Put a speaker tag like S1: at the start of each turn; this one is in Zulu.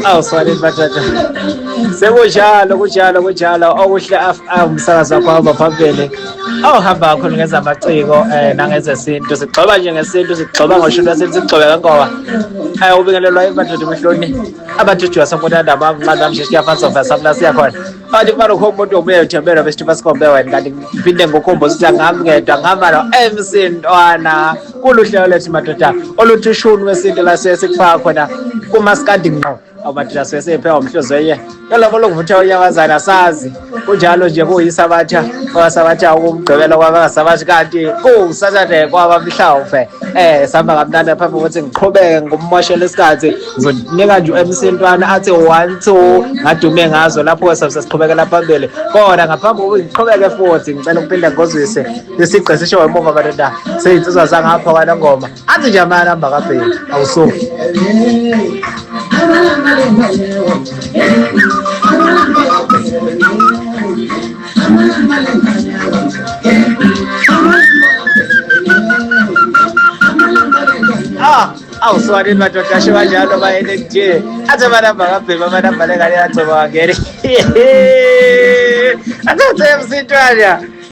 S1: Awu swanini madoda. Sekunjalo kunjalo kunjalo okuhle umsakazo wakho hamba phambili. Awuhamba kakhulu ngezamaciko nangezesintu sigxoba nje ngesintu sigxoba ngoshuni lwesintu sigxobe ngenkoba. Ubingelelwa madoda imihloni abajujuwa sonkonanda bamnqanda mshishi kuyafanisa vasa siyakhona. Kanti kumane ukho umuntu obuye uthembela besithuba sikhombe wena kanti ngiphinde ngokhombo sithi angihamba ngedwa ngihamba no MC Ntwana kuluhlelo lethu madoda oluthi ushuni wesintu la siye sikufaka khona kumaskandi ngqo awumadoda siye siphewa umhluzenye yolabo lokuvutha unyamazana asazi kunjalo nje kuyisabatha kwasabatha ukumgqibela kwabangasabathi kanti kuwusaturday kwabamhlawumbe sihamba kamnandi phambi kokuthi ngiqhubeke ngikumoshela isikhathi ngizonika nje u-MC Ntwana athi 1 2 ngadume ngazo lapho sesiqhubekela phambili kona ngaphambi kokuthi ngiqhubeke futhi ngicela ukuphinde ngozwise isigqi sisho emuva madoda seyinsizwa zangapha kwanongoma athi nje amanamba kabheki awusuki. Ah, awuswanini madoda asho kanjalo bayele nje athi amanamba kabheki amanamba lengane yagcoba wangene athathe MC Ntwana.